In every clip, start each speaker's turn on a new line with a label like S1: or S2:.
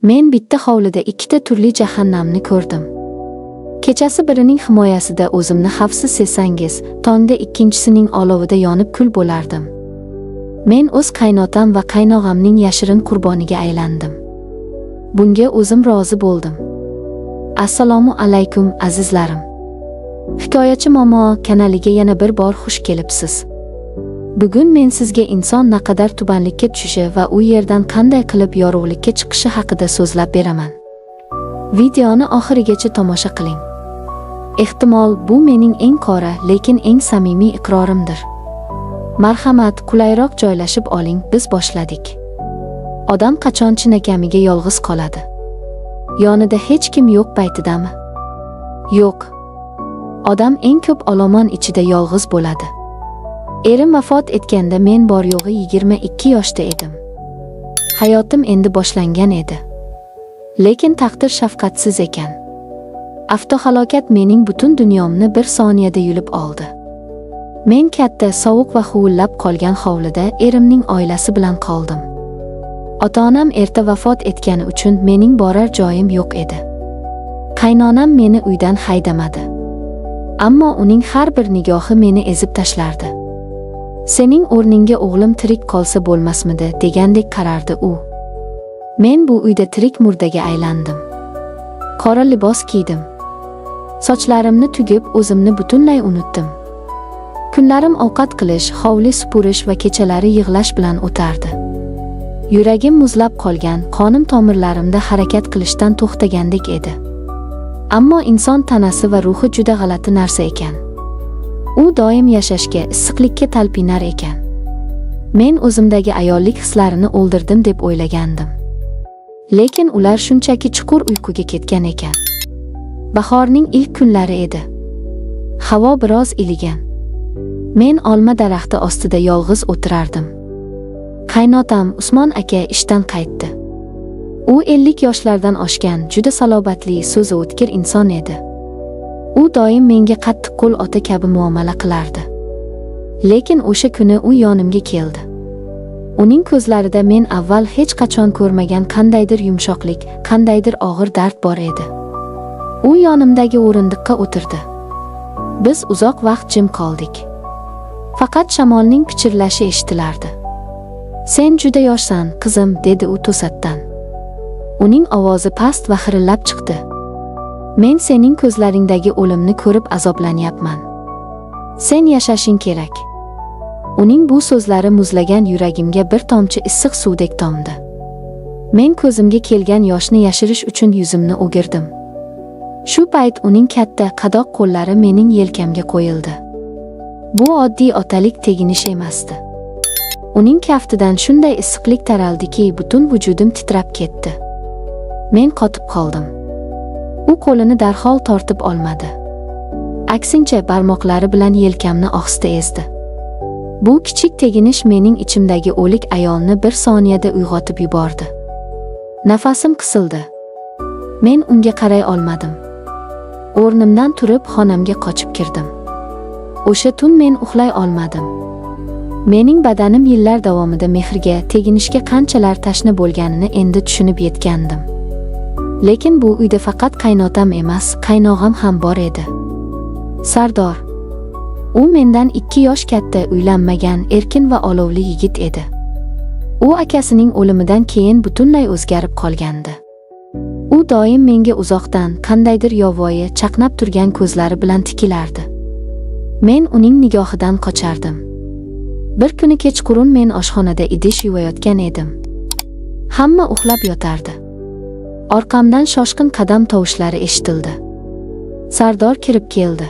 S1: Men bitta hovlida ikkita turli jahannamni ko'rdim. Kechasi birining himoyasida o'zimni xavfsiz sezsangiz, tongda ikkinchisining olovida yonib kul bo'lardim. Men o'z qaynotam va qaynog'amning yashirin qurboniga aylandim. Bunga o'zim rozi bo'ldim. Assalomu alaykum, azizlarim. Hikoyachi momo kanaliga yana bir bor xush kelibsiz. Bugun men sizga inson naqadar tubanlikka tushishi va u yerdan qanday qilib yorug'likka chiqishi haqida so'zlab beraman. Videoni oxirigacha tomosha qiling. Ehtimol, bu mening eng qora, lekin eng samimiy iqrorimdir. Marhamat, qulayroq joylashib oling, biz boshladik. Odam qachon chinakamiga yolg'iz qoladi? Yonida hech kim yo'q paytidami? Yo'q. Odam eng ko'p olomon ichida yolg'iz bo'ladi. Erim vafot etganda men bor yo'g'i 22 yoshda edim. Hayotim endi boshlangan edi. Lekin taqdir shafqatsiz ekan. Avtohalokat mening butun dunyomni bir soniyada yulib oldi. Men katta, sovuq va huvillab qolgan hovlida erimning oilasi bilan qoldim. Ota-onam erta vafot etgani uchun mening borar joyim yo'q edi. Qaynonam meni uydan haydamadi. Ammo uning har bir nigohi meni ezib tashlardi. "Sening o'rningga o'g'lim tirik qolsa bo'lmasmidi?" degandek qarardi u. Men bu uyda tirik murdaga aylandim. Qora libos kiydim. Sochlarimni tugib, o'zimni butunlay unutdim. Kunlarim ovqat qilish, hovli supurish va kechalari yig'lash bilan o'tardi. Yuragim muzlab qolgan, qonim tomirlarimda harakat qilishdan to'xtagandek edi. Ammo inson tanasi va ruhi juda g'alati narsa ekan. U doim yashashga, issiqlikka talpinar ekan. Men o'zimdagi ayollik hislarini o'ldirdim deb o'ylagandim. Lekin ular shunchaki chuqur uyquga ketgan ekan. Bahorning ilk kunlari edi. Havo biroz iligan. Men olma daraxti ostida yolg'iz o'tirardim. Qaynotam Usmon aka ishdan qaytdi. U 50 yoshlardan oshgan, juda salobatli, so'zi o'tkir inson edi. U doim menga qattiqqo'l ota kabi muomala qilardi. Lekin o'sha kuni u yonimga keldi. Uning ko'zlarida men avval hech qachon ko'rmagan qandaydir yumshoqlik, qandaydir og'ir dard bor edi. U yonimdagi o'rindiqqa o'tirdi. Biz uzoq vaqt jim qoldik. Faqat shamolning pichirlashi eshitilardi. "Sen juda yoshsan, qizim", dedi u to'satdan. Uning ovozi past va xirillab chiqdi. "Men sening ko'zlaringdagi o'limni ko'rib azoblanyapman. Sen yashashing kerak." Uning bu so'zlari muzlagan yuragimga bir tomchi issiq suvdek tomdi. Men ko'zimga kelgan yoshni yashirish uchun yuzimni o'girdim. Shu payt uning katta, qadoq qo'llari mening yelkamga qo'yildi. Bu oddiy otalik teginish emasdi. Uning kaftidan shunday issiqlik taraldiki, butun vujudim titrab ketdi. Men qotib qoldim. U qo'lini darhol tortib olmadi. Aksincha, barmoqlari bilan yelkamni ohista ezdi. Bu kichik teginish mening ichimdagi o'lik ayolni bir soniyada uyg'otib yubordi. Nafasim qisildi. Men unga qaray olmadim. O'rnimdan turib, xonamga qochib kirdim. O'sha tun men uxlay olmadim. Mening badanim yillar davomida mehrga, teginishga qanchalar tashna bo'lganini endi tushunib yetgandim. Lekin bu uyda faqat qaynotam emas, qaynog'am ham bor edi. Sardor. U mendan 2 yosh katta, uylanmagan, erkin va olovli yigit edi. U akasining o'limidan keyin butunlay o'zgarib qolgandi. U doim menga uzoqdan, qandaydir yovvoyi, chaqnab turgan ko'zlari bilan tikilardi. Men uning nigohidan qochardim. Bir kuni kechqurun men oshxonada idish yuvayotgan edim. Hamma uxlab yotardi. Orqamdan shoshqin qadam tovushlari eshitildi. Sardor kirib keldi.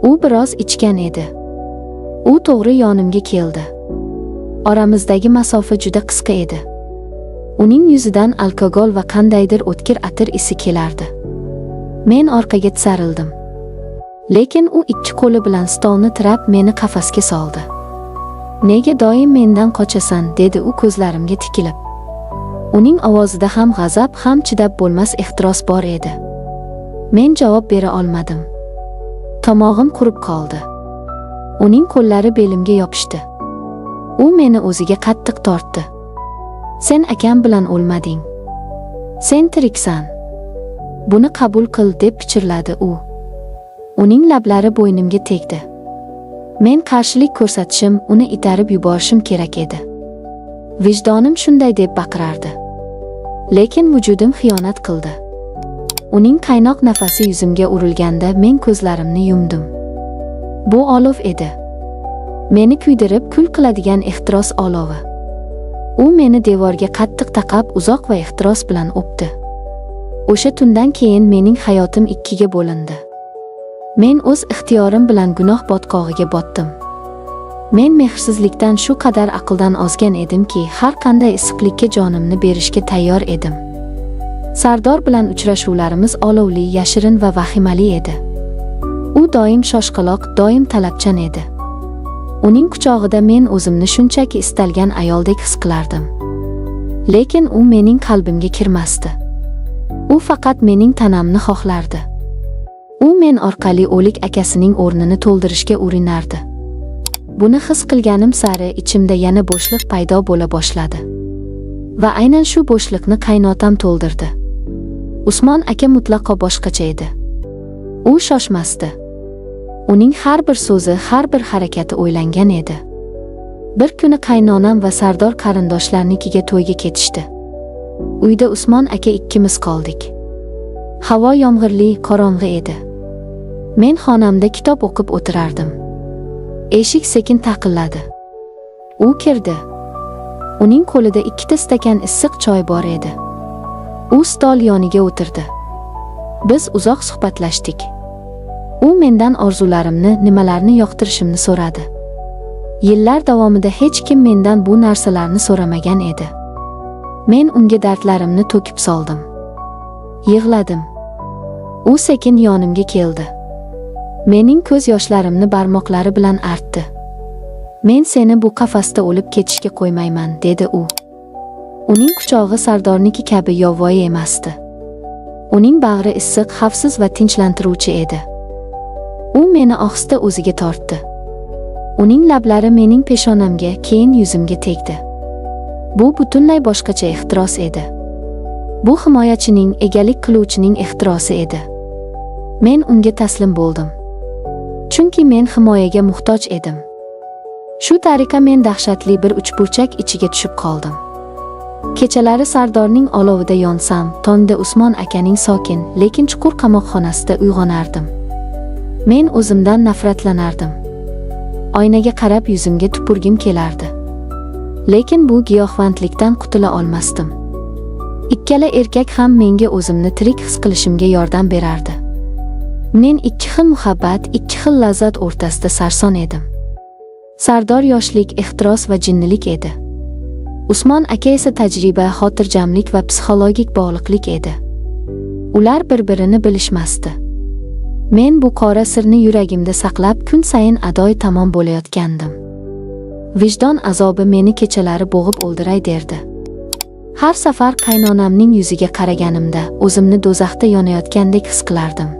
S1: U biroz ichgan edi. U to'g'ri yonimga keldi. Oramizdagi masofa juda qisqa edi. Uning yuzidan alkogol va qandaydir o'tkir atir isi kelardi. Men orqaga tisarildim. Lekin u ikki qo'li bilan stolni tirab, meni qafasga soldi. "Nega doim mendan qochasan?" dedi u ko'zlarimga tikilib. Uning ovozida ham g'azab, ham chidab bo'lmas ehtiros bor edi. Men javob bera olmadim. Tomog'im qurib qoldi. Uning qo'llari belimga yopishdi. U meni o'ziga qattiq tortdi. "Sen akam bilan o'lmading. Sen tiriksan. Buni qabul qil, deb pichirladi u. Uning lablari bo'ynimga tegdi. Men qarshilik ko'rsatishim, uni itarib yuborishim kerak edi. Vijdonim shunday deb baqirardi. Lekin vujudim xiyonat qildi. Uning qaynoq nafasi yuzimga urilganda men ko'zlarimni yumdim. Bu olov edi. Meni kuydirib kul qiladigan ehtiros olovi. U meni devorga qattiq taqab, uzoq va ehtiros bilan o'pdi. O'sha tundan keyin mening hayotim ikkiga bo'lindi. Men o'z ixtiyorim bilan gunoh botqog'iga botdim. Men mehrsizlikdan shu qadar aqldan ozgan edimki, har qanday issiqlikka jonimni berishga tayyor edim. Sardor bilan uchrashuvlarimiz olovli, yashirin va vahimali edi. U doim shoshqaloq, doim talabchan edi. Uning quchog'ida men o'zimni shunchaki istalgan ayoldek his qilardim. Lekin u mening qalbimga kirmasdi. U faqat mening tanamni xohlardi. U men orqali o'lik akasining o'rnini to'ldirishga urinardi. Buni his qilganim sari ichimda yana bo'shliq paydo bo'la boshladi. Va aynan shu bo'shliqni qaynotam to'ldirdi. Usmon aka mutlaqo boshqacha edi. U shoshmasdi. Uning har bir so'zi, har bir harakati o'ylangan edi. Bir kuni qaynonam va Sardor qarindoshlarnikiga to'yga ketishdi. Uyda Usmon aka ikkimiz qoldik. Havo yomg'irli, qorong'i edi. Men xonamda kitob o'qib o'tirardim. Eshik sekin taqilladi. U kirdi. Uning qo'lida ikkita stakan issiq choy bor edi. U stol yoniga o'tirdi. Biz uzoq suhbatlashdik. U mendan orzularimni, nimalarni yoqtirishimni so'radi. Yillar davomida hech kim mendan bu narsalarni so'ramagan edi. Men unga dardlarimni to'kib soldim. Yig'ladim. U sekin yonimga keldi. Mening ko'z yoshlarimni barmoqlari bilan artdi. Men seni bu qafasda o'lib ketishga qo'ymayman, dedi u. Uning quchog'i Sardorniki kabi yovvoyi emasdi. Uning bag'ri issiq, xavfsiz va tinchlantiruvchi edi. U meni ohista o'ziga tortdi. Uning lablari mening peshonamga, keyin yuzimga tegdi. Bu butunlay boshqacha ehtiros edi. Bu himoyachining, egalik qiluvchining ehtirosi edi. Men unga taslim bo'ldim. Chunki men himoyaga muhtoj edim. Shu tariqa men dahshatli bir uchburchak ichiga tushib qoldim. Kechalari Sardorning olovida yonsam, tongda Usmon akaning sokin, lekin chuqur qamoqxonasida uyg'onardim. Men o'zimdan nafratlanardim. Oynaga qarab yuzimga tupurgim kelardi. Lekin bu giyohvandlikdan qutula olmasdim. Ikkala erkak ham menga o'zimni tirik his qilishimga yordam berardi. Men ikki xil muhabbat, ikki xil lazzat o'rtasida sarson edim. Sardor yoshlik, ehtiros va jinnilik edi. Usmon aka esa tajriba, xotirjamlik va psixologik bog'liqlik edi. Ular bir-birini bilishmasdi. Men bu qora sirni yuragimda saqlab, kun sayin adoy tamom bo'layotgandim. Vijdon azobi meni kechalari bo'g'ib o'ldiray derdi. Har safar qaynonamning yuziga qaraganimda o'zimni do'zaxda yonayotgandek his qilardim.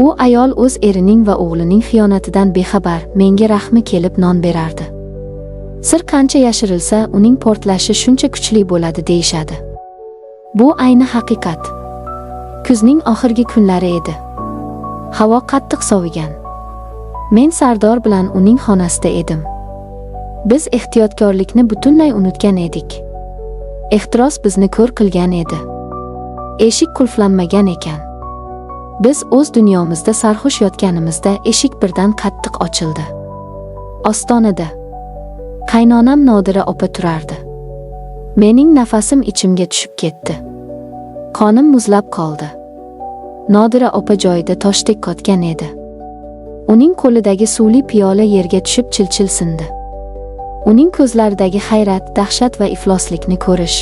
S1: U ayol o'z erining va o'g'lining xiyonatidan bexabar, menga rahmi kelib non berardi. Sir qancha yashirilsa, uning portlashi shuncha kuchli bo'ladi deyishadi. Bu ayni haqiqat. Kuzning oxirgi kunlari edi. Havo qattiq sovigan. Men Sardor bilan uning xonasida edim. Biz ehtiyotkorlikni butunlay unutgan edik. Ehtiros bizni ko'r qilgan edi. Eshik qulflanmagan ekan. Biz o'z dunyomizda sarxush yotganimizda eshik birdan qattiq ochildi. Ostonada qaynonam Nodira opa turardi. Mening nafasim ichimga tushib ketdi. Qonim muzlab qoldi. Nodira opa joyida toshdek qotgan edi. Uning qo'lidagi suvli piyola yerga tushib chil-chil sindi. Uning ko'zlaridagi hayrat, dahshat va ifloslikni ko'rish.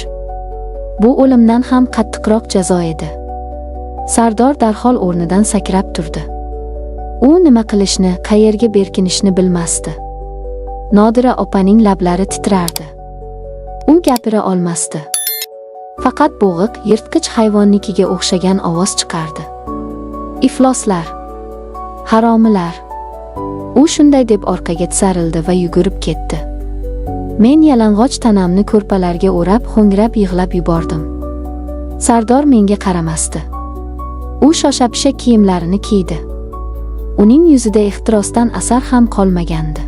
S1: Bu o'limdan ham qattiqroq jazo edi. Sardor darhol o'rnidan sakrab turdi. U nima qilishni, qayerga berkinishni bilmasdi. Nodira opaning lablari titrardi. U gapira olmasdi. Faqat bo'g'iq, yirtqich hayvonnikiga o'xshagan ovoz chiqardi. Ifloslar! Haromilar! U shunday deb orqaga tisarildi va yugurib ketdi. Men yalang'och tanamni ko'rpalarga o'rab, ho'ngrab yig'lab yubordim. Sardor menga qaramasdi. U shosha-pisha kiyimlarini kiydi. Uning yuzida ehtirosdan asar ham qolmagandi.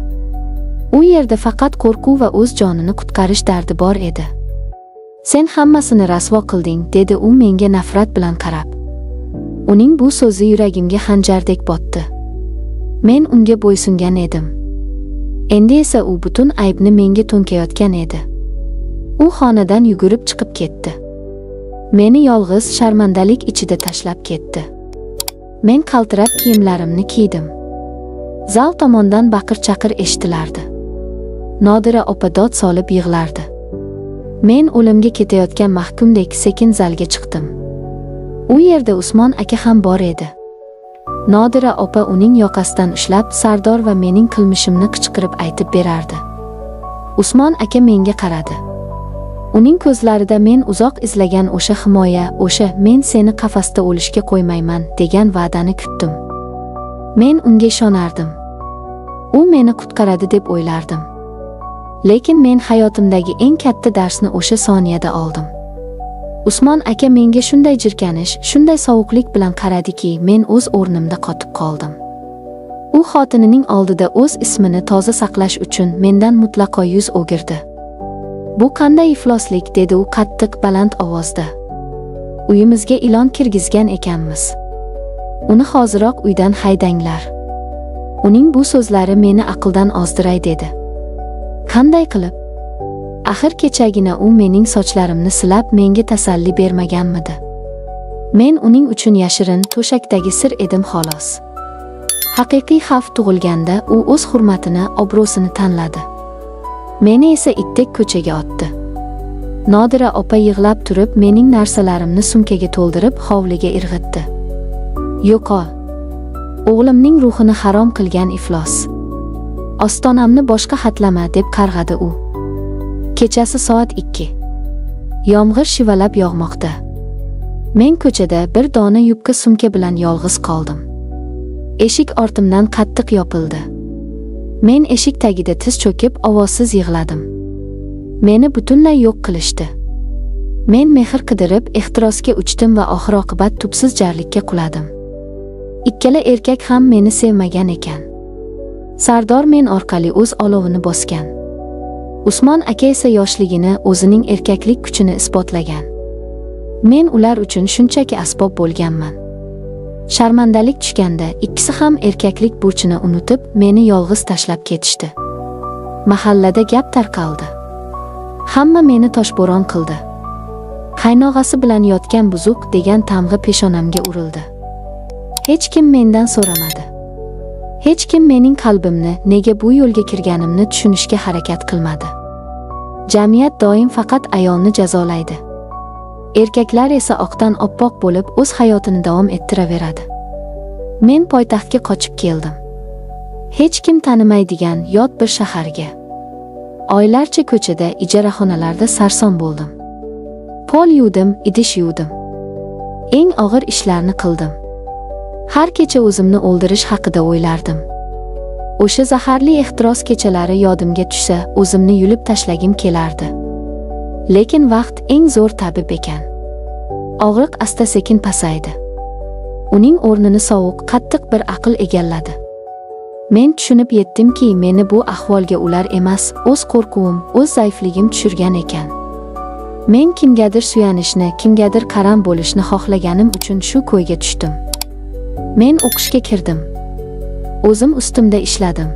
S1: U yerda faqat qo'rquv va o'z jonini qutqarish dardi bor edi. "Sen hammasini rasvo qilding", dedi u menga nafrat bilan qarab. Uning bu so'zi yuragimga xanjardek botdi. Men unga bo'ysungan edim. Endi esa u butun aybni menga to'nkayotgan edi. U xonadan yugurib chiqib ketdi. Meni yolg'iz, sharmandalik ichida tashlab ketdi. Men qaltirab kiyimlarimni kiydim. Zal tomondan baqir-chaqir eshitilardi. Nodira opa dod solib yig'lardi. Men o'limga ketayotgan mahkumdek sekin zalga chiqdim. U yerda Usmon aka ham bor edi. Nodira opa uning yoqasidan ushlab, Sardor va mening qilmishimni qichqirib aytib berardi. Usmon aka menga qaradi. Uning ko'zlarida men uzoq izlagan o'sha himoya, o'sha "men seni qafasda o'lishga qo'ymayman" degan va'dani kutdim. Men unga ishonardim. U meni qutqaradi deb o'ylardim. Lekin men hayotimdagi eng katta darsni o'sha soniyada oldim. Usmon aka menga shunday jirkanish, shunday sovuqlik bilan qaradiki, men o'z o'rnimda qotib qoldim. U xotinining oldida o'z ismini toza saqlash uchun mendan mutlaqo yuz o'girdi. "Bu qanday ifloslik?" dedi u qattiq, baland ovozda. "Uyimizga ilon kirgizgan ekanmiz. Uni hoziroq uydan haydanglar." Uning bu so'zlari meni aqldan ozdiray dedi. Qanday qilib? Axir kechagina u mening sochlarimni silab, menga tasalli bermaganmidi? Men uning uchun yashirin to'shakdagi sir edim xolos. Haqiqiy xavf tug'ilganda u o'z hurmatini, obro'sini tanladi. Meni esa itdek ko'chaga otdi. Nodira opa yig'lab turib mening narsalarimni sumkaga to'ldirib hovliga irg'itdi. "Yo'qol. O'g'limning ruhini harom qilgan iflos. Ostonamni boshqa hatlama", deb qarg'adi u. Kechasi soat 2. Yomg'ir shivalab yog'moqda. Men ko'chada bir dona yubka sumka bilan yolg'iz qoldim. Eshik ortimdan qattiq yopildi. Men eshik tagida tiz cho'kib, ovozsiz yig'ladim. Meni butunlay yo'q qilishdi. Men mehr qidirib ehtirosga uchdim va oxir oqibat tubsiz jarlikka quladim. Ikkala erkak ham meni sevmagan ekan. Sardor men orqali o'z olovini bosgan. Usmon aka esa yoshligini, o'zining erkaklik kuchini isbotlagan. Men ular uchun shunchaki asbob bo'lganman. Sharmandalik tushganda ikkisi ham erkaklik burchini unutib, meni yolg'iz tashlab ketishdi. Mahallada gap tarqaldi. Hamma meni toshbo'ron qildi. Qaynog'asi bilan yotgan buzuq degan tamg'a peshonamga urildi. Hech kim mendan so'ramadi. Hech kim mening qalbimni, nega bu yo'lga kirganimni tushunishga harakat qilmadi. Jamiyat doim faqat ayolni jazolaydi. Erkaklar esa oqdan oppoq bo'lib o'z hayotini davom ettiraveradi. Men poytaxtga qochib keldim. Hech kim tanimaydigan yot bir shaharga. Oylarcha ko'chada, ijaraxonalarda sarson bo'ldim. Pol yuvdim, idish yuvdim. Eng og'ir ishlarni qildim. Har kecha o'zimni o'ldirish haqida o'ylardim. O'sha zaharli ehtiros kechalari yodimga tushsa, o'zimni yulib tashlagim kelardi. Lekin vaqt eng zo'r tabib ekan. Og'riq asta-sekin pasaydi. Uning o'rnini sovuq, qattiq bir aql egalladi. Men tushunib yetdimki, meni bu ahvolga ular emas, o'z qo'rquvim, o'z zaifligim tushirgan ekan. Men kimgadir suyanishni, kimgadir qaram bo'lishni xohlaganim uchun shu ko'yga tushdim. Men o'qishga kirdim. O'zim ustimda ishladim.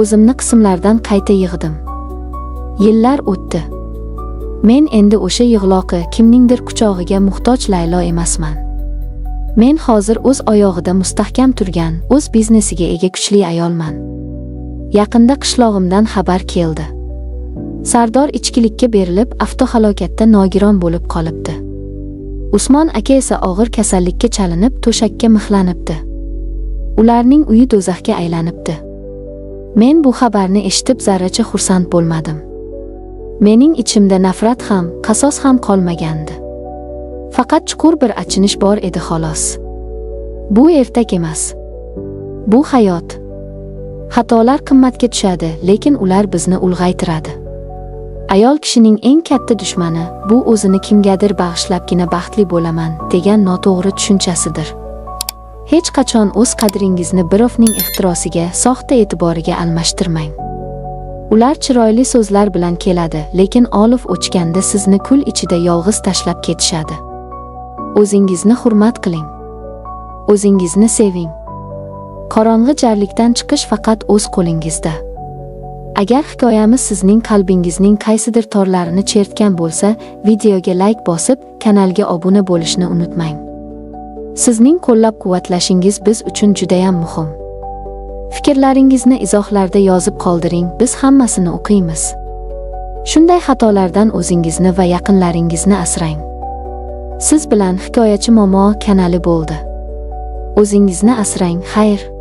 S1: O'zimni qismlardan qayta yig'dim. Yillar o'tdi. Men endi o'sha yig'loqi, kimningdir quchog'iga muhtoj Laylo emasman. Men hozir o'z oyog'ida mustahkam turgan, o'z biznesiga ega kuchli ayolman. Yaqinda qishlog'imdan xabar keldi. Sardor ichkilikka berilib, avtohalokatda nogiron bo'lib qolibdi. Usmon aka esa og'ir kasallikka chalinib, to'shakka mixlanibdi. Ularning uyi do'zaxga aylanibdi. Men bu xabarni eshitib zarracha xursand bo'lmadim. Mening ichimda nafrat ham, qasos ham qolmagandi. Faqat chuqur bir achinish bor edi xolos. Bu ertak emas. Bu hayot. Xatolar qimmatga tushadi, lekin ular bizni ulg'aytiradi. Ayol kishining eng katta dushmani bu o'zini kimgadir bag'ishlabgina baxtli bo'laman degan noto'g'ri tushunchasidir. Hech qachon o'z qadringizni birovning ehtirosiga, soxta e'tiboriga almashtirmang. Ular chiroyli so'zlar bilan keladi, lekin olov o'chganda sizni kul ichida yolg'iz tashlab ketishadi. O'zingizni hurmat qiling. O'zingizni seving. Qorong'i jarlikdan chiqish faqat o'z qo'lingizda. Agar hikoyamiz sizning qalbingizning qaysidir torlarini chertgan bo'lsa, videoga layk bosib, kanalga obuna bo'lishni unutmang. Sizning qo'llab-quvvatlashingiz biz uchun judayam muhim. Fikrlaringizni izohlarda yozib qoldiring, biz hammasini o'qiymiz. Shunday xatolardan o'zingizni va yaqinlaringizni asrang. Siz bilan Hikoyachi Momo kanali bo'ldi. O'zingizni asrang, xayr.